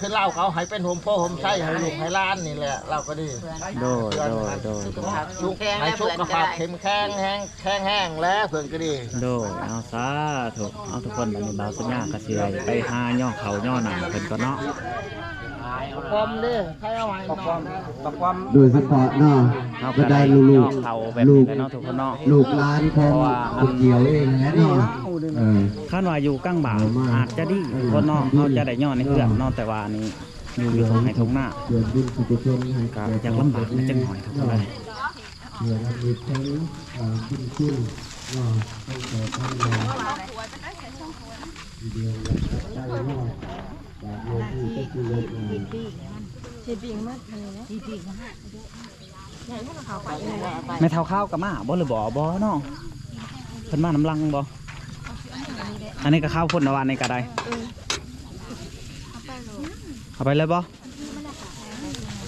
ຄືລາວເຂົາໃຫ້ເປັນຮົ່ມໂພຮົ່ມໄຊໃຫ້ລູກໃຫ້ຫຼານນີ້ແຫຼະ ລາວກໍດີ. ໂດຍ ໂດຍ ໂດຍ ສຸກ ໃຫ້ສຸຂະພາບເຂັ້ມແຂງແຮງ ແຂງແຮງແຫຼະເພິ່ນກໍດີ. ໂດຍ ເອົາ ສາທຸ. ເອົາ ທຸກຄົນ ບັດນີ້ບ່າວສັນຍາກໍຊິໄດ້ໄປຫາຍໍເຂົ້າຍໍນ້ຳເພິ່ນກ່ອນເນາະ. ປອມເດ້ ໃຜເອົາໃຫ້ນ້ອງ ປອມ ໂດຍສະເພາະເນາະ ເຮົາກໍໄດ້ລູກໆ ເຂົ້າແບບນີ້ແຫຼະເນາະ ທຸກຄົນເນາະ ລູກຫຼານຂອງຜູ້ກ່ຽວເອງແຫຼະເນາະ. ເອີ ຄັນວ່າຢູ່ກາງບ້ານອາດຈະດີ ທຸກຄົນເນາະ ເຮົາຈະໄດ້ຍໍໃນເຮືອນເນາະ ແຕ່ວ່າອັນນີ້ຢູ່ ຢູ່ທົ່ງໄຮ່ທົ່ງນາ ກໍຢາກລຳບາກແດ່ຈັກໜ້ອຍ ທຸກຄົນເອີຍ. ເພື່ອລຳລຶກເຖິງ ເອີ ບຸນຄຸນເນາະ ຕັ້ງແຕ່ທັນມາ ທີ່ເດີນໄປເນາະ ຈາກໂລກນີ້ໄປສູ່ໂລກໜ້າ. ແມ່ເຖົ້າຂາວກໍມາບໍ່ ຫຼືບໍ່? ບໍ່ເນາະ ເພິ່ນມານຳຫຼັງບໍ່? ອັນນີ້ກໍຂາວພຸ້ນນະ ວ່ານີ້ກໍໄດ້ ເອົາໄປເລີຍບໍ່?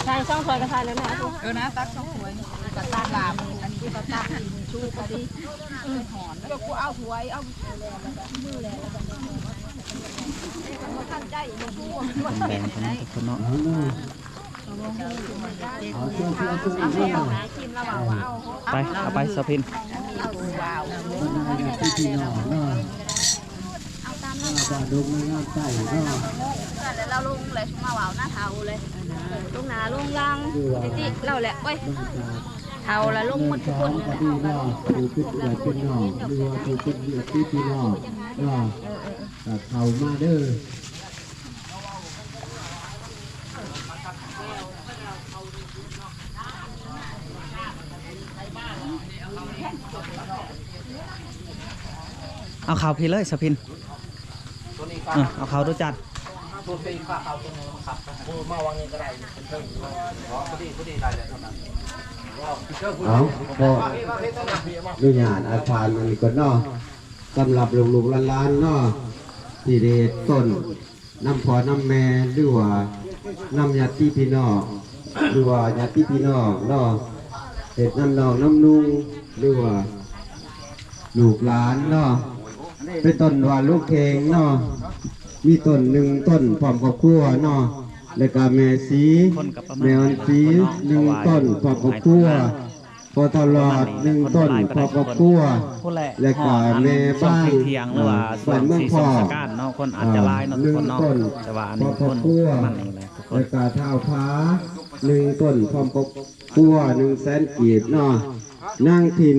ໃສ່ສອງຖ້ວຍກໍໃສ່ແລ້ວແມ່. ເອີນະ ຕັກສອງຖ້ວຍ ກະຕັກຫຼາບ ອັນນີ້ກໍຕັກກິນຊູພະດີ. ເອີ ຮ້ອນ ດຽວກູເອົາຖ້ວຍ ເອົາມືແລະ ແບ່ງກັນເນາະ ທຸກຄົນເນາະ. ໄປ ເອົາໄປ ສາວພິນ. ບັນດາຍາດຕິພີ່ນ້ອງເນາະ ເອົາຕາມນັ້ນ ເອົາຕາມລົງມາງານໃຕ້ເນາະ ແລ້ວລາວລົງແລ້ວມາເວົ້ານະເຖົ້າເລີຍ ລົງໜ້າລົງຫຼັງ ຕິຕິລາວແຫຼະ. ໂອ້ຍ ເຖົ້າລະລົງໝົດທຸກຄົນເນາະ ຜູ້ເປັນເອື້ອຍເປັນນ້ອງ ຫຼືວ່າຜູ້ເປັນຍາດຕິພີ່ນ້ອງເນາະ ກໍເຂົ້າມາເດີ. ເອົາເຂົ້າພີ້ເລີຍ ສາວພິນ. ເອີ ເອົາເຂົ້າດູຈານ ເອົາ ຂໍອະນຸຍາດອາຈານອັນນີ້ກ່ອນເນາະ. ສຳລັບລູກໆຫຼານໆເນາະ ທີ່ໄດ້ເຮັດຕົ້ນ ນຳພໍ່ນຳແມ່ ຫຼືວ່ານຳຍາດຕິພີ່ນ້ອງ ຫຼືວ່າຍາດຕິພີ່ນ້ອງເນາະ ເຮັດນຳນ້ອງນຳນຸ່ງ ຫຼືວ່າລູກຫຼານເນາະ ເປັນຕົ້ນວ່າລູກເຂງເນາະ ມີຕົ້ນໜຶ່ງຕົ້ນພ້ອມຄອບຄົວເນາະ ແລ້ວກະແມ່ສີ ແມ່ອ່ອນສີ ໜຶ່ງຕົ້ນພ້ອມຄອບຄົວ ພໍ່ເຖົ້າຫຼອດ ໜຶ່ງຕົ້ນ ຄອບຄົວ ແລະກະແມ່ບ້ານ ບ້ານເມືອງພໍ້ ເນາະ ຄົນອາດຈະຫຼາຍເນາະ ທຸກຄົນເນາະ ແຕ່ວ່າອັນນີ້ຄົນປະມານນີ້ແຫຼະ ແລະກະທ້າວຜາ ໜຶ່ງຕົ້ນ ພ້ອມຄອບຄົວ ໜຶ່ງແສນກີບເນາະ ນາງຖິ່ນ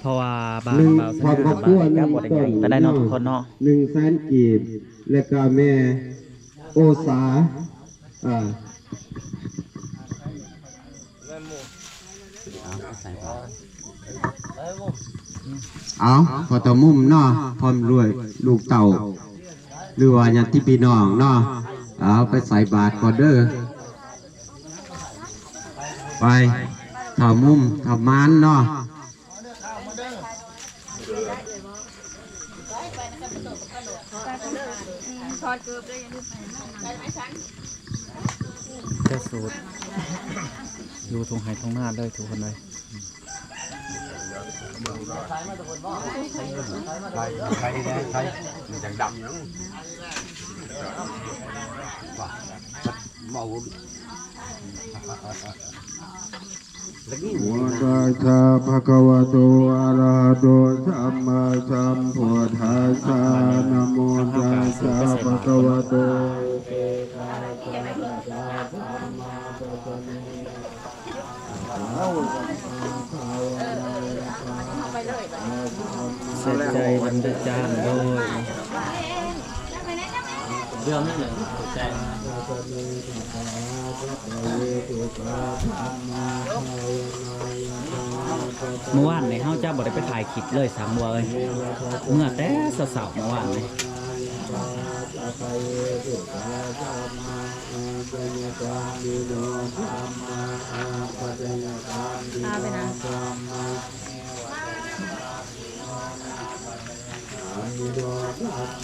ເພາະວ່າບ້ານບ່າວສັນຍາ ບ້ານນີ້ກໍບໍ່ໄດ້ໃຫຍ່ປານໃດເນາະ ທຸກຄົນເນາະ ໜຶ່ງແສນກີບ ແລະກະແມ່ໂອສາ ເອົາ ພໍ່ເຖົ້າມຸມເນາະ ພ້ອມດ້ວຍລູກເຕົ້າ ຫຼືວ່າຍາດຕິພີ່ນ້ອງເນາະ ເອົາໄປໃສ່ບາດກ່ອນເດີ ໄປ ເຖົ້າມຸມ ເຖົ້າມານເນາະ. ແຕ່ສູດຢູ່ທົ່ງໄຮ່ທົ່ງນາເລີຍ ທຸກຄົນເອີຍ. ໄຂ່ແດ່ ໄຂ່ ມັນຈັ່ງດຳຫຍັງ ເວົ້າ ພຸດທັດສະ ພະຄະວະໂຕ ອະລະຫະໂຕ ສຳມາສຳພຸດທັດສະ ນະໂມຕັດສະ ພະຄະວະໂຕ ເສຍໃຈນຳເດີຈານ ໂດຍ ເລື່ອງນັ້ນແຫຼະ ແຕ່ ເມື່ອວານນີ້ເຮົາຈະບໍ່ໄດ້ໄປຖ່າຍຄລິບເລີຍ ສັງວະເອີຍ ເມື່ອແຕ່ເຊົ້າໆ ເມື່ອວານນີ້.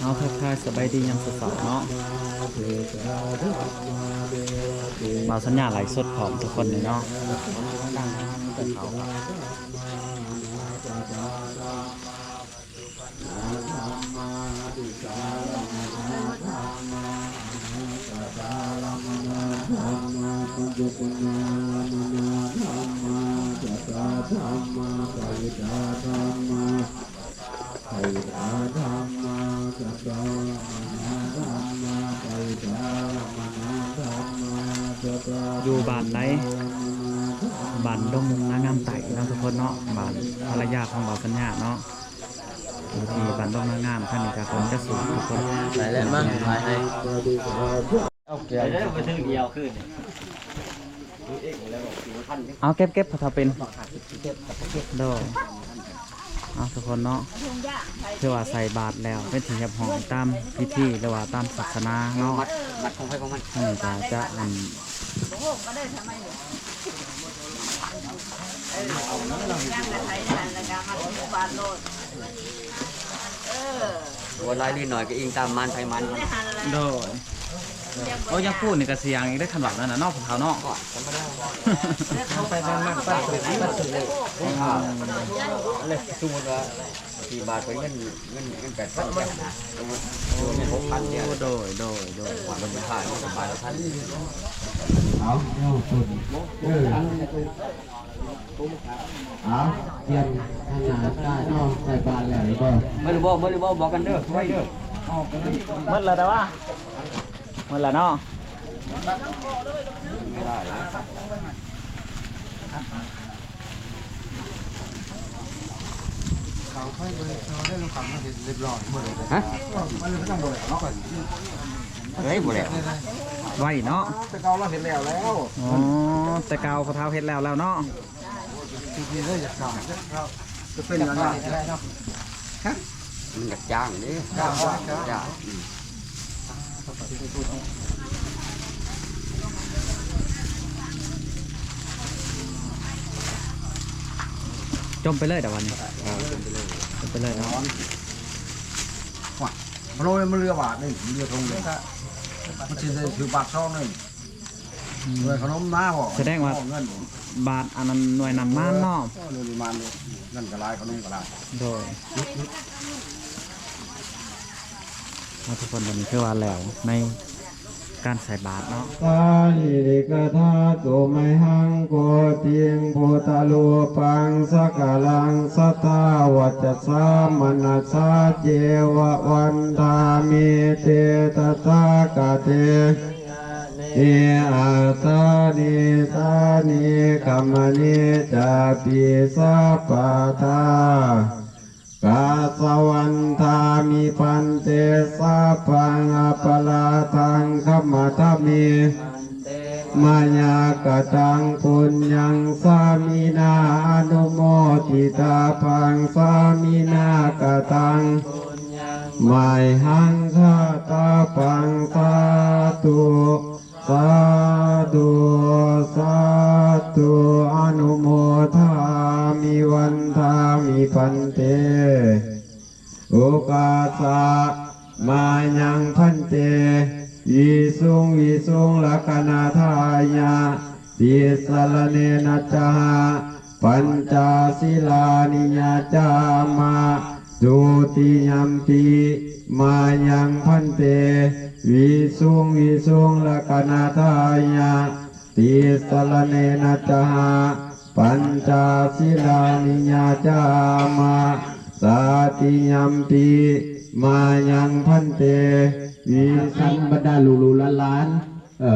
ເອົາ ທັກທາຍສະບາຍດີຍາມເຊົ້າໆເນາະ ບ່າວສັນຍາໄລຟ໌ສົດພ້ອມທຸກຄົນເລີຍເນາະ ຕັ້ງແຕ່ເຊົ້າ. ທຳມາ ປັນຈຸປະນາມະນາທຳມາ ຈະຕາທຳມາ ປະຫະລິດຖາທຳມາ ປະຫະລິດຖາທຳມາ ຈະຕາມະນາທຳມາ ປະຫະລິດຖາມະນາທຳມາ ຈະຕາ ຢູ່ບ້ານໃດ? ບ້ານດົງນາງາມໃຕ້ເນາະທຸກຄົນເນາະ ບ້ານພັນລະຍາຂອງບ່າວສັນຍາເນາະ ຢູ່ທີ່ບ້ານດົງນາງາມ ທາງນີ້ກໍຄົນຈະສູງທຸກຄົນ ໄປແລ້ວມາ ໄປໃຫ້ ເອົາແກ້ວ ໄປເດີ ໄປເທິງດຽວຄືນນີ້ ເອົາເກັບໆ ເຂົາເປັນ ໂດຍ ເອົາທຸກຄົນເນາະ ຖືວ່າໃສ່ບາດແລ້ວ ເປັນທີ່ຮຽບຮ້ອຍຕາມພິທີ ຫຼືວ່າຕາມສາສະໜາເນາະ ມັດ ມັດຂອງໃຜຂອງມັນ ອັນນີ້ກໍຈະ ອັນ ບໍ່ຫຼາຍຫຼືໜ້ອຍກໍອີງຕາມມັນ ໃຜມັນ ໂດຍ ໂອ້ ຍັງປູນນີ້ກໍສຽງອີກເດ້ ຄັນວ່ານັ້ນນະເນາະ ພວກເຮົາເນາະ ກໍທຳມະດາ ໄປທາງນັ້ນ ໄປທາງນັ້ນ ໄປທາງນີ້ ອັນນີ້ສົມມຸດວ່າ ທີ່ບາດເປັນເງິນ ເງິນ ເງິນແປດພັນເດ້ ໂດຍ ໂດຍ ໂດຍ ໂດຍ ມັນຂາຍມັນກໍບາດລະພັນ ເອົາ ເອົາ ເອີ ເອົາ ປ່ຽນຂະໜາດໄດ້ເນາະ ໃສ່ບາດແລ້ວບໍ່? ເບິດແລ້ວບໍ່? ເບິດແລ້ວບໍ່? ບອກກັນເດີ ໄວເດີ ເບິດແລ້ວແຕ່ວ່າ ໝົດລະເນາະ ເຂົາໄປເບິ່ງເຂົາໄດ້ລຳຄຳເຮັດຮຽບຮ້ອຍໝົດແລ້ວ ຮະ ມັນເລີຍບໍ່ຕ້ອງບໍ່ໄດ້ເອົາມາກ່ອນ ເອີຍ ບໍ່ແລ້ວ ໄວເນາະ ແຕ່ເກົ່າລາວເຮັດແລ້ວແລ້ວ ອໍ ແຕ່ເກົ່າພໍ່ເຖົ້າເຮັດແລ້ວແລ້ວເນາະ ຈຸດນີ້ເລີຍຢາກຖາມ ຈະເປັນຫຍັງ ມັນຢາກຈ້າງເດ້ ຈ້າງ ຈ້າງ ອືມ ຈົ່ມໄປເລີຍດາວັນນີ້ ເອີ ຈົ່ມໄປເລີຍ ໂດຍ ໂອ້ຍ ມັນເຫຼືອບາດໜຶ່ງ ເຫຼືອຖົງໜຶ່ງ ມັນຊິໄດ້ຖືບາດຊອງໜຶ່ງ ອືມ ເງິນຂະໜົມມາບໍ່ ສະແດງວ່າ ເງິນ ບາດອັນນັ້ນໜ່ວຍນັ້ນມາເນາະ ເອີ ເງິນມາ ເງິນກໍຫຼາຍ ຂະໜົມກໍຫຼາຍ ໂດຍ ເອົາ ທຸກຄົນ ບັດນີ້ຄືວ່າແລ້ວໃນການໃສ່ບາດເນາະ ສາລິລິກະທາຕຸ ມະຫັງໂພທິງ ພຸດທະຮູປັງ ສັກກາລັງ ສັດທາ ວະຈະສາ ມະນະສາ ເຈວະ ວັນທາມິ ເຕ ຕະຖາຄະເຕ ຍາເນ ອາສາເນ ສາເນ ຄະມະເນ ຈາຕິ ສະປະທາ ກາສະວັນທາມິ ພັນເຕ ສັບພັງ ອະປະລາທັງ ຂະມະທະເມ ມາຍັງກະຕັງ ປຸນຍັງ ສາມິນາ ອະນຸໂມທິຕາພັງ ສາມິນາ ກະຕັງ ມະຫັງ ຄະຕະພັງ ສາທຸ ສາທຸ ສາທຸ ອະນຸໂມທາມິ ວັນທາມິ ພັນເຕ ໂອກາສະ ມາຍັງ ພັນເຕ ວິສຸງ ວິສຸງ ລັກຂະນາທາຍະ ຕິສະລະເນນະຈະຫະ ປັນຈະສີລານິຍາຈາມະ ທຸຕິຍຳປິ ມາຍັງ ພັນເຕ ວິສຸງ ວິສຸງ ລັກຂະນາທາຍະ ຕິສະລະເນນະຈະຫະ ປັນຈະສີລານິຍາຈາມະ ຕະຕິຍຳປິ ມາຍັງ ພັນເຕ ວິສຸງ ບັນດາລູກໆຫຼານໆ ເອີ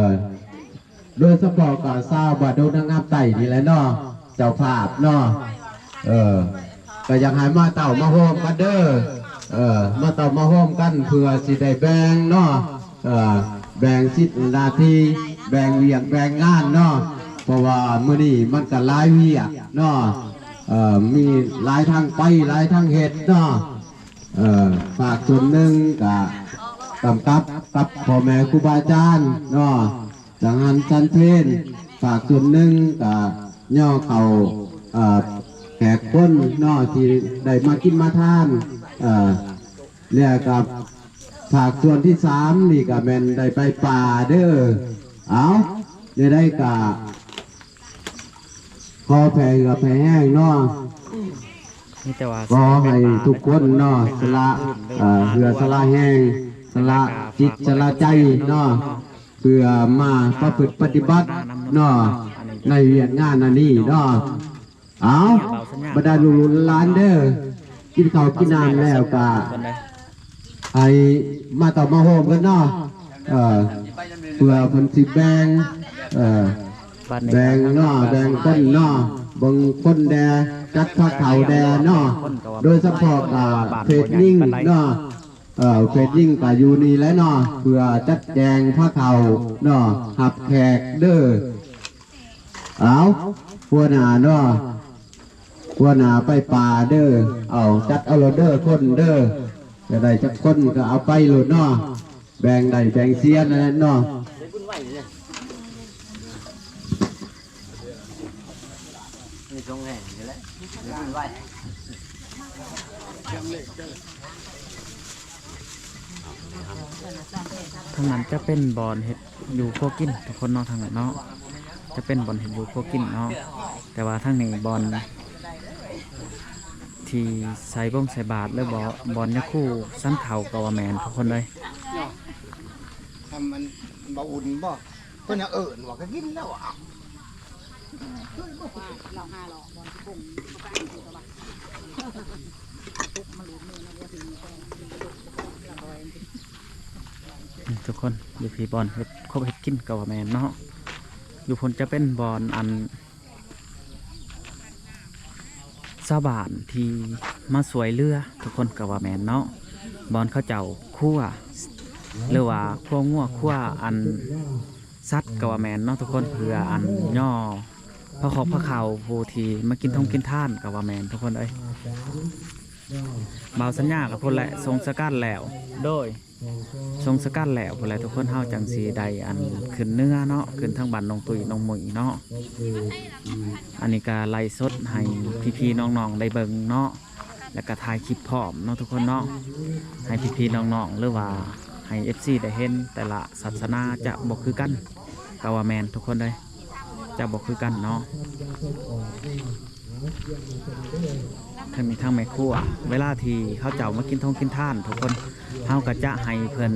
ໂດຍສະເພາະກໍຊາວບ້ານດົງນາງາມໃຕ້ນີ້ແຫຼະເນາະ ເຈົ້າພາບເນາະ ເອີ ກໍຢາກໃຫ້ມາເຕົ້າມາໂຮມກັນເດີ ເອີ ມາເຕົ້າມາໂຮມກັນ ເພື່ອຊິໄດ້ແບ່ງເນາະ ເອີ ແບ່ງສິດໜ້າທີ່ ແບ່ງວຽກແບ່ງງານເນາະ ເພາະວ່າມື້ນີ້ມັນກໍຫຼາຍວຽກເນາະ ເອີ ມີຫຼາຍທາງໄປ ຫຼາຍທາງເຮັດເນາະ ເອີ ພາກສ່ວນໜຶ່ງກໍກຳກັບກັບພໍ່ແມ່ຄູບາອາຈານເນາະ ຈັງຫັນສັນເພນ ພາກສ່ວນໜຶ່ງກໍຍໍເຂົ້າ ເອີ ແຂກຄົນເນາະ ທີ່ໄດ້ມາກິນມາທານ ເອີ ແລ້ວກໍພາກສ່ວນທີສາມນີ້ກໍແມ່ນໄດ້ໄປປ່າເດີ ເອົ້າ ແນວໃດກໍຂໍແຜ່ເຫື່ອແຜ່ແຮງເນາະ ມີແຕ່ວ່າ ຂໍໃຫ້ທຸກຄົນເນາະ ສະຫຼະ ເອີ ເຫື່ອສະຫຼະແຮງ ສະຫຼະຈິດສະຫຼະໃຈເນາະ ເພື່ອມາປະພຶດປະຕິບັດເນາະ ໃນວຽກງານອັນນີ້ເນາະ. ເອົາ ບັນດາລູກໆຫຼານໆເດີ ກິນເຂົ້າກິນນ້ຳແລ້ວກະໃຫ້ມາເຕົ້າມາໂຮມກັນເນາະ ເອີ ເພື່ອເພິ່ນຊິແບ່ງ ເອີ ແບ່ງເນາະ ແບ່ງຄົນເນາະ ບາງຄົນແດ່ ຈັດພາເຂົ້າແດ່ເນາະ ໂດຍສະເພາະກະເພດຍິງເນາະ ເອີ ເພດຍິງກະຢູ່ນີ້ແຫຼະເນາະ ເພື່ອຈັດແຈງພາເຂົ້າເນາະ ຮັບແຂກເດີ. ເອົາ ຫົວໜ້າເນາະ ຫົວໜ້າໄປປ່າເດີ ເອົາ ຈັດເອົາໂລດເດີ ຄົນເດີ ຈະໄດ້ຈັກຄົນກະເອົາໄປໂລດເນາະ ແບ່ງໄດ້ແບ່ງເສຍນັ້ນແຫຼະເນາະ. ທາງນັ້ນຈະເປັນບ່ອນເຮັດຢູ່ຄົວກິນທຸກຄົນເນາະ ທາງນັ້ນເນາະ ຈະເປັນບ່ອນເຮັດຢູ່ຄົວກິນເນາະ ແຕ່ວ່າທາງນີ້ບ່ອນທີ່ໃສ່ບົງໃສ່ບາດ ຫຼືບໍ່ ບ່ອນຍາຄູສັນເຂົ້າກະວ່າແມ່ນທຸກຄົນເອີຍ. ທຳມັນບໍ່ອຸ່ນບໍ່ ເພິ່ນຍັງເອີ້ນວ່າກະກິນແລ້ວອະ. ອືມ ທຸກຄົນ ຢູ່ພີ້ບ່ອນເຮັດຄົບເຮັດກິນກະວ່າແມ່ນເນາະ ຢູ່ພຸ້ນຈະເປັນບ່ອນອັນ ຊາວບ້ານທີ່ມາຊ່ວຍເຫຼືອທຸກຄົນກະວ່າແມ່ນເນາະ ບ່ອນເຂົາເຈົ້າຄົວ ຫຼືວ່າຄົວງົວ ຄົວອັນ ສັດກະວ່າແມ່ນເນາະທຸກຄົນ ເພື່ອອັນຍໍພາຂອກພາເຂົ້າຜູ້ທີ່ມາກິນທົ່ງກິນທານກະວ່າແມ່ນທຸກຄົນເອີຍ. ບ່າວສັນຍາກະພຸ້ນແຫຼະ ສົ່ງສະກັນແລ້ວ ໂດຍ ສົ່ງສະກັນແລ້ວພຸ້ນແຫຼະທຸກຄົນ ເຮົາຈັ່ງຊິໄດ້ອັນຂຶ້ນເໜືອເນາະ ຂຶ້ນທາງບ້ານນ້ອງຕຸ້ຍນ້ອງມຸ້ຍເນາະ. ອັນນີ້ກະໄລຟ໌ສົດໃຫ້ພີ່ໆນ້ອງໆໄດ້ເບິ່ງເນາະ ແລ້ວກະຖ່າຍຄລິບພ້ອມເນາະທຸກຄົນເນາະ ໃຫ້ພີ່ໆນ້ອງໆ ຫຼືວ່າໃຫ້ເອັຟຊີໄດ້ເຫັນ ແຕ່ລະສາສະໜາຈະບໍ່ຄືກັນ ກະວ່າແມ່ນທຸກຄົນເອີຍ ຈະບໍ່ຄືກັນເນາະ. ທາງນີ້ທາງແມ່ຄົວ ເວລາທີ່ເຂົາເຈົ້າມາກິນທົ່ງກິນທານທຸກຄົນ ເຮົາກະຈະໃຫ້ເພິ່ນ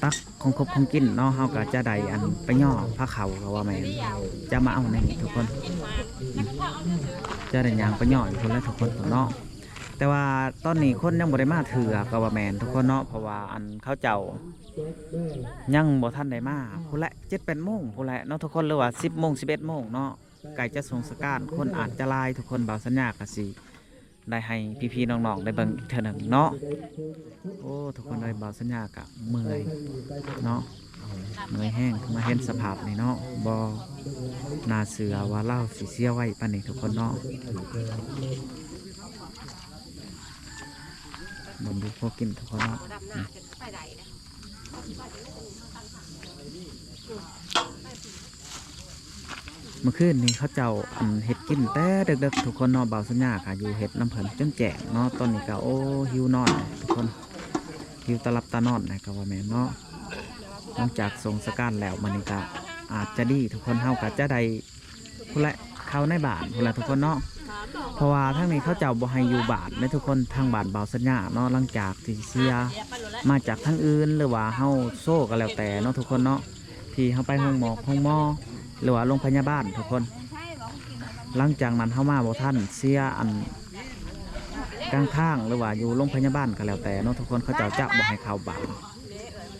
ຕັກ ຂອງຄົບຂອງກິນເນາະ ເຮົາກະຈະໄດ້ອັນໄປຍໍພາເຂົ້າກະວ່າແມ່ນ ຈະມາເອົາໃນນີ້ທຸກຄົນ ຈະໄດ້ຍ່າງໄປຍໍຢູ່ພຸ້ນແຫຼະທຸກຄົນເນາະ. ແຕ່ວ່າຕອນນີ້ຄົນຍັງບໍ່ໄດ້ມາເທື່ອກະວ່າແມ່ນທຸກຄົນເນາະ ເພາະວ່າອັນເຂົາເຈົ້າຍັງບໍ່ທັນໄດ້ມາພຸ້ນແຫຼະ ເຈັດແປດໂມງພຸ້ນແຫຼະເນາະທຸກຄົນ ຫຼືວ່າສິບໂມງ ສິບເອັດໂມງເນາະ ໃກ້ຈະສົ່ງສະການ ຄົນອາດຈະຫຼາຍທຸກຄົນ ບ່າວສັນຍາກະຊິ ໄດ້ໃຫ້ພີ່ໆນ້ອງໆໄດ້ເບິ່ງອີກເທື່ອໜຶ່ງເນາະ. ໂອ້ ທຸກຄົນເອີຍ ບ່າວສັນຍາກະເມື່ອຍເນາະ ເມື່ອຍແຮງ ມາເຫັນສະພາບນີ້ເນາະ ບໍ່ໜ້າເຊື່ອວ່າລາວຊິເສຍໄວປານນີ້ທຸກຄົນເນາະ. ເບິ່ງດູພໍກິນທຸກຄົນເນາະ. ມື້ຄືນນີ້ເຂົາເຈົ້າອັນເຮັດກິນແຕ່ເດິກໆທຸກຄົນເນາະ ບ່າວສັນຍາກະຢູ່ເຮັດນຳເພິ່ນຈົນແຈ້ງເນາະ. ຕອນນີ້ກະ ໂອ້ ຫິວນອນທຸກຄົນ ຫິວຕາຫຼັບຕານອນນະກະວ່າແມ່ນເນາະ. ຫຼັງຈາກສົ່ງສະການແລ້ວ ມື້ນີ້ກະອາດຈະດີ ທຸກຄົນເຮົາກະຈະໄດ້ ພຸ້ນແຫຼະ ເຂົ້າໃນບ້ານພຸ້ນແຫຼະທຸກຄົນເນາະ ເພາະວ່າທາງນີ້ເຂົາເຈົ້າບໍ່ໃຫ້ຢູ່ບ້ານເດ້ທຸກຄົນ ທາງບ້ານບ່າວສັນຍາເນາະ ຫຼັງຈາກທີ່ເສຍມາຈາກທາງອື່ນ ຫຼືວ່າເຮົາໂຊກະແລ້ວແຕ່ເນາະທຸກຄົນເນາະ ທີ່ເຮົາໄປໂຮງໝໍ ໂຮງໝໍ ຫຼືວ່າໂຮງພະຍາບານທຸກຄົນ ຫຼັງຈາກນັ້ນເຮົາມາບໍ່ທັນ ເສຍອັນກາງທາງ ຫຼືວ່າຢູ່ໂຮງພະຍາບານກະແລ້ວແຕ່ເນາະທຸກຄົນ ເຂົາເຈົ້າຈະບໍ່ໃຫ້ເຂົ້າບ້ານ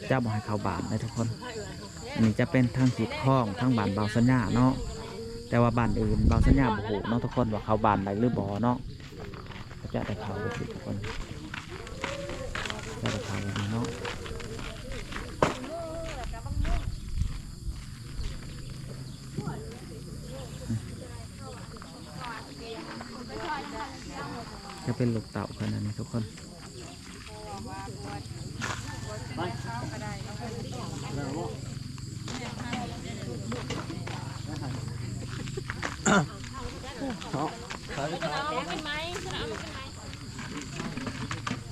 ຈະບໍ່ໃຫ້ເຂົ້າບ້ານເດ້ທຸກຄົນ. ອັນນີ້ຈະເປັນທາງເຂດຂອງທາງບ້ານບ່າວສັນຍາເນາະ ແຕ່ວ່າບ້ານອື່ນບ່າວສັນຍາບໍ່ຮູ້ເນາະທຸກຄົນ ວ່າເຂົ້າບ້ານໄດ້ຫຼືບໍ່ເນາະ. ເຂົາຈະໄດ້ເຂົ້າຢູ່ຕິທຸກຄົນ ຈະໄດ້ເຂົ້າຢູ່ເນາະ. ຈະເປັນລູກເຕົ້າເພິ່ນອັນນີ້ທຸກຄົນ.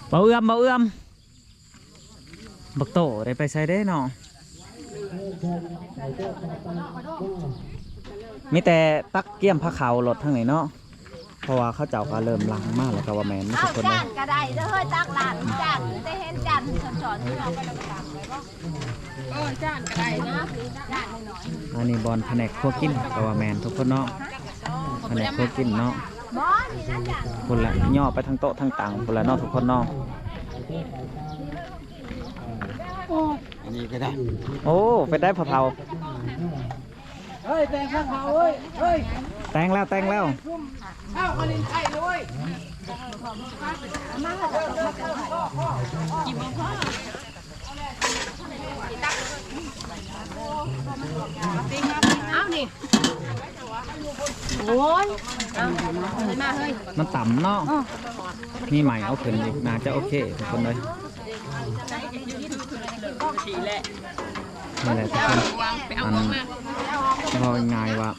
ເບົາເອື້ອມ ເບົາເອື້ອມ ບັກໂຕໄດ້ໄປໃສເດ້ເນາະ? ມີແຕ່ຕັກກຽມພາເຂົ້າໂລດທາງນີ້ເນາະ. ເພາະວ່າເຂົາເຈົ້າກໍເລີ່ມຫຼັ່ງມາແລ້ວ ກໍວ່າແມ່ນເນາະ ເອົາ ທຸກຄົນເດີ. ຈານກໍໄດ້ເດີ ເຮີ້ຍ ຕັກຫຼານ ຈານມີແຕ່ເຫັນຈານຊ້ອນໆ ເອີ ຈານກໍໄດ້ນະ ອັນນີ້ບ່ອນພະແນກຄົວກິນ ກໍວ່າແມ່ນທຸກຄົນເນາະ ພະແນກຄົວກິນເນາະ. ພຸ້ນລະ ຍໍໄປທາງໂຕະທາງຕັ່ງພຸ້ນລະເນາະ ທຸກຄົນເນາະ. ອັນນີ້ກໍໄດ້. ໂອ້ ເປັນໄດ໋ພໍ່ເຖົ້າ? ເຮີ້ຍ ແຕ່ງຂ້າງເຂົາເອີຍ ເຮີ້ຍ ແຕ່ງແລ້ວ ແຕ່ງແລ້ວ. ເອົາ ເຂົາຫຼິ້ນໄປເລີຍ ເອົານີ້ ໂອ້ຍ ເອົາ ເອົາມາເຮີ້ຍ ມັນຕ່ຳເນາະ. ເອີ ມີໃໝ່ເອົາຂຶ້ນອີກ ໜ້າຈະໂອເຄທຸກຄົນເລີຍ. ນີ້ແຫຼະທຸກຄົນ ອັນ ເວົ້າງ່າຍໆວ່າ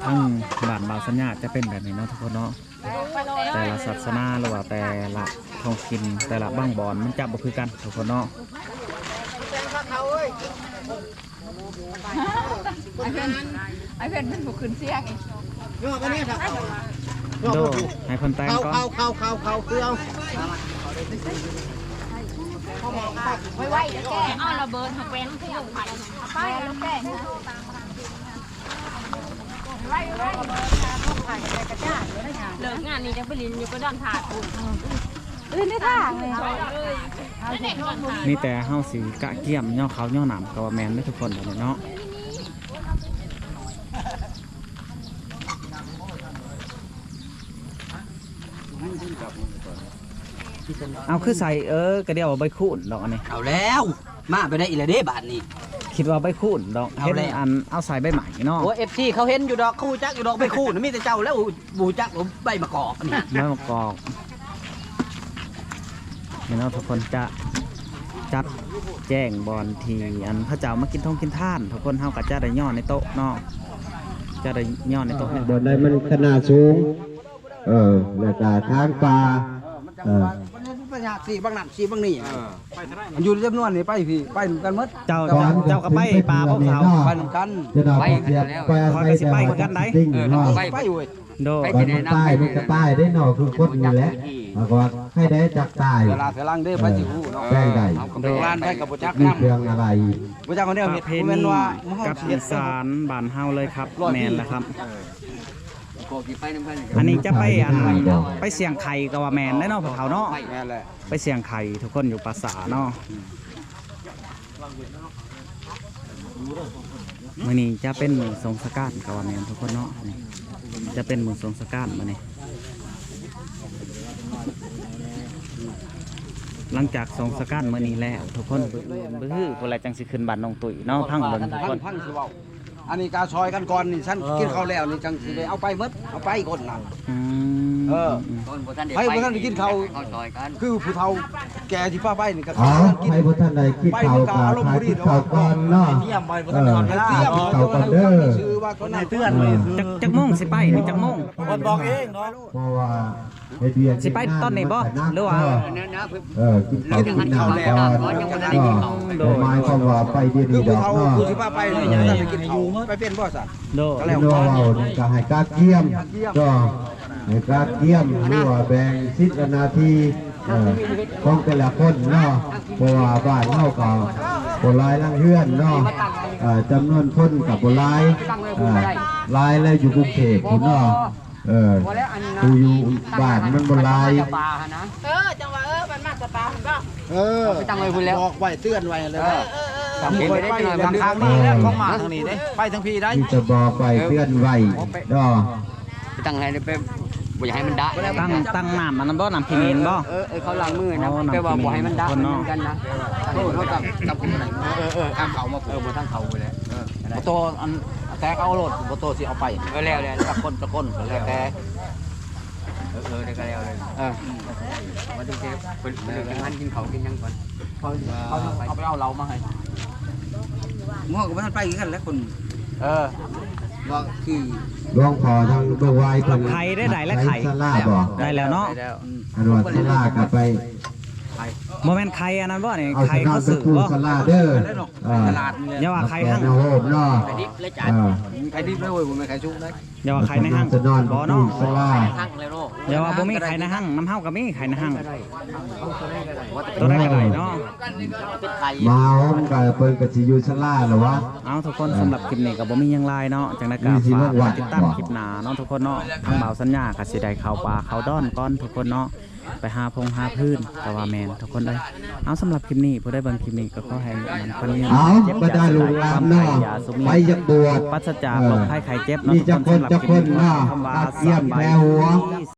ທາງບ້ານບ່າວສັນຍາຈະເປັນແບບນີ້ເນາະ ທຸກຄົນເນາະ. ແຕ່ລະສາສະໜາ ຫຼືວ່າແຕ່ລະທ້ອງຖິ່ນ ແຕ່ລະບາງບ່ອນມັນຈະບໍ່ຄືກັນ ທຸກຄົນເນາະ. ອ້າຍເພິ່ນ ອ້າຍເພິ່ນເປັນຜູ້ຂຶ້ນສຽງອີກ. ໂດ ໃຫ້ເພິ່ນແຕ່ງກ່ອນ. ເຂົ້າ ເຂົ້າ ເຂົ້າ ເຂົ້າ ເຂົ້າ ເອົາ ໄວໆ ແກ ເອົາລະເບີດ ເອົາແປ້ງ ເອົາໄປ ເອົາແປ້ງ ເລີກງານນີ້ຈະໄປຫຼິ້ນຢູ່ກະດອນທາດພຸ້ນ. ອື່ນໄດ້ທາງນີ້ ມີແຕ່ເຮົາຊິກະກຽມຍໍເຂົ້າຍໍນ້ຳ ກໍວ່າແມ່ນເດ້ທຸກຄົນ ບັດນີ້ເນາະ. ເອົາ ຄືໃສ່ ເອີ ກະດຽວໃບຄູນດອກອັນນີ້. ເອົາແລ້ວ ມາໄປໄດ້ອີກແລ້ວເດ້ບາດນີ້ ຄິດວ່າໃບຄູນດອກ. ເຫັນອັນເອົາໃສ່ໃບໄມ້ເນາະ. ໂອ້ ເອັຟຊີ ເຂົາເຫັນຢູ່ດອກ ເຂົາຮູ້ຈັກຢູ່ດອກ ໃບຄູນ ມີແຕ່ເຈົ້າແລ້ວ ບໍ່ຮູ້ຈັກໃບມະກອກນີ້ ໃບມະກອກ. ນີ້ເນາະ ທຸກຄົນຈະຈັດແຈງບ່ອນທີ່ອັນເຂົາເຈົ້າມາກິນທົ່ງກິນທານ ທຸກຄົນ ເຮົາກໍຈະໄດ້ຍໍໃນໂຕະເນາະ ຈະໄດ້ຍໍໃນໂຕະ ບ່ອນໃດມັນຄະນາສູງ ເອີ ແລ້ວກໍທາງປ່າ ເອີ ມັນຍາກ ຊິບັງນັ້ນ ຊິບັງນີ້ ເອີ ມັນຢູ່ຈຳນວນນີ້ ໄປພີ້ ໄປນຳກັນໝົດ. ເຈົ້າ ເຈົ້າກໍໄປປ່າພວກເຂົາ ໄປນຳກັນ ຂ້ອຍກໍຊິໄປຄືກັນໃດ. ເອີ ໄປ ໄປເວີຍ ໂດຍ ໄປທີ່ໄດ້ນຳ ມັນຕາຍ ມັນກໍຕາຍໄດ້ເນາະ ຄືຄົນນີ້ແຫຼະ ເຮົາກໍໃຫ້ໄດ້ຈັກຕາຍ ເວລາເທື່ອຫຼັງເດ້ ເອີ ໃຜຊິຮູ້ເນາະ ແປງໄດ້ ໂດຍ ຫຼານໃຜກໍບໍ່ຈັກນຳ ເຄື່ອງອາໄລ ບໍ່ຈັກແນວເຮັດ ບໍ່ແມ່ນວ່າ ກັບອີສານບ້ານເຮົາເລີຍຄັບ ແມ່ນແລ້ວຄັບ. ເອີ ອັນນີ້ຈະໄປອັນ ໄປສ່ຽງໄຂ່ກໍວ່າແມ່ນໄດ໋ເນາະ ພວກເຮົາເນາະ ແມ່ນແຫຼະ ໄປສ່ຽງໄຂ່ທຸກຄົນຢູ່ປ່າຊ້າເນາະ. ມື້ນີ້ຈະເປັນມື້ສົງສະການກໍວ່າແມ່ນທຸກຄົນເນາະ ນີ້ຈະເປັນມື້ສົງສະການມື້ນີ້. ຫຼັງຈາກສົງສະການມື້ນີ້ແລ້ວ ທຸກຄົນບືຮືພຸ້ນແຫຼະ ຈັ່ງຊິຂຶ້ນບ້ານນ້ອງຕຸ້ຍເນາະ ຟັງເບິ່ງທຸກຄົນ ອັນນີ້ກະຊ່ອຍກັນກ່ອນນີ້ ສັນກິນເຂົ້າແລ້ວນີ້ ຈັ່ງຊິໄດ້ເອົາໄປໝົດ ເອົາໄປຄົນນັ້ນ. ອືມ ເອີ ໃຜບໍ່ທັນໄດ້ກິນເຂົ້າ ເຂົາຊ່ອຍກັນ ຄືຜູ້ເຖົ້າແກ່ທີ່ພາໄປນີ້ກໍ ໃຜບໍ່ທັນໄດ້ກິນເຂົ້າກໍພາກິນເຂົ້າກ່ອນເນາະ ເອີ ພາກິນເຂົ້າກ່ອນເດີ ຊື່ວ່າຄົນນັ້ນເຕືອນ. ຈັກ ຈັກໂມງຊິໄປນີ້ ຈັກໂມງ ເພິ່ນບອກເອງເນາະ ເພາະວ່າ ຊິໄປຕອນນີ້ບໍ່ ຫຼືວ່າ ເອີ ກິນເຂົ້າກິນນ້ຳກ່ອນ ບໍ່ໝາຍຄວາມວ່າໄປດຽວນີ້ດອກເນາະ ຜູ້ເຖົ້າຜູ້ຊິພາໄປນີ້ ເອີ ໄປເປັນບໍ່ຊັ້ນ ໂດຍ ເວົ້ານີ້ກໍໃຫ້ກະກຽມ ກໍໃຫ້ກະກຽມ ຫຼືວ່າແບ່ງສິດແລະໜ້າທີ່ ເອີ ຂອງແຕ່ລະຄົນເນາະ ເພາະວ່າບ້ານເຮົາກໍບໍ່ຫຼາຍຫຼັງເຮືອນເນາະ ເອີ ຈຳນວນຄົນກໍບໍ່ຫຼາຍ ເອີ ຫຼາຍແລ້ວຢູ່ກຸງເທບພຸ້ນເນາະ. ເອີ ຜູ້ຢູ່ບ້ານມັນບໍ່ຫຼາຍ ເອີ ຈັ່ງວ່າ ເອີ ມັນມາແຕ່ປ່າພຸ້ນບໍ່ ເອີ ໄປຕັ້ງໄວ້ພຸ້ນແລ້ວ ບອກໄວ້ເຕືອນໄວ້ແລ້ວ ເອີ ເອີ ເອີ ໄປທາງນີ້ແລ້ວ ຂອງມາທາງນີ້ເດ້ ໄປທາງພີ້ໄດ້ ມີແຕ່ບອກໄວ້ເຕືອນໄວ້ເນາະ ໄປຕັ້ງໃຫ້ໄປ ບໍ່ຢາກໃຫ້ມັນດະ ຕັ້ງ ຕັ້ງນ້ຳອັນນັ້ນບໍ່ ນ້ຳຂີ້ໝີ່ນບໍ່ ເອີ ເອີ ເຂົາລ້າງມືນະ ແຕ່ວ່າບໍ່ໃຫ້ມັນດະ ເອີ ເອີ ເອີ ທາງເຂົາມາ ເອີ ບໍ່ທາງເຂົາພຸ້ນແຫຼະ ເອີ ບໍ່ໂຕອັນ ແຕກເອົາໂລດ ບໍ່ໂຕຊິເອົາໄປ ເອີ ແລ້ວ ແລ້ວ ຈັກຄົນ ຈັກຄົນ ແລ້ວແຕ່ ເອີ ເອີ ໄດ້ກໍແລ້ວເລີຍ ເອີ ມາດູເຊ ເພິ່ນ ເພິ່ນກິນ ກິນເຂົ້າກິນຫຍັງກ່ອນ ເຂົາ ເຂົາເອົາໄປເອົາເຫຼົ້າມາໃຫ້ ໝໍກໍບໍ່ທັນໄປຄືກັນແຫຼະຄົນ ເອີ ບໍ່ຄື ຫຼວງພໍ່ທາງເບິ່ງໄວ້ເພິ່ນ ໄຂ່ໄດ້ ໄດ້ແລ້ວ ໄຂ່ ໄຂ່ສາລາບໍ່ ໄດ້ແລ້ວເນາະ ໄດ້ແລ້ວ ອັນວ່າສາລາກໍໄປ ໄປ ບໍ່ແມ່ນໄຂ່ອັນນັ້ນບໍ່ນີ້? ໄຂ່ເຂົາຊື້ບໍ່? ເອີ ຢ່າວ່າໄຂ່ຮັງ ເອີ ໄຂ່ດິບເລີຍເວີ້ຍ ບໍ່ແມ່ນໄຂ່ສຸກເດ້. ຢ່າວ່າໄຂ່ໃນຮັງ ສະໜອນ ບໍ່ເນາະ ສະຫຼາ ຢ່າວ່າບໍ່ມີໄຂ່ໃນຮັງ ນຳເຮົາກໍມີໄຂ່ໃນຮັງ ໂຕໃດກໍໄດ້ເນາະ. ມາໂຮມກໍເພິ່ນກໍຊິຢູ່ສະຫຼາແລ້ວວະ. ເອົາ ທຸກຄົນ ສຳລັບຄລິບນີ້ກໍບໍ່ມີຫຍັງຫຼາຍເນາະ. ຈັ່ງໃດກໍຝາກໄວ້ຕິດຕາມຄລິບໜ້າເນາະ ທຸກຄົນເນາະ. ທາງບ່າວສັນຍາກໍຊິໄດ້ເຂົ້າປ່າເຂົ້າດອນກ່ອນ ທຸກຄົນເນາະ. ໄປຫາພົງຫາພື້ນ ກໍວ່າແມ່ນ ທຸກຄົນເອີຍ. ເອົາ ສຳລັບຄລິບນີ້ ຜູ້ໃດເບິ່ງຄລິບນີ້ກໍຂໍໃຫ້ອາຍຸໝັ້ນຂວັນຍືນ ເຈັບຢ່າເສຍດາຍ ຄວາມໄຂ້ຢ່າຊຸມີ ປາສະຈາກໂລກໄພໄຂ້ເຈັບເນາະ ທຸກຄົນ. ສຳລັບຄລິບນີ້ ຄຳວ່າສະບາຍດີ.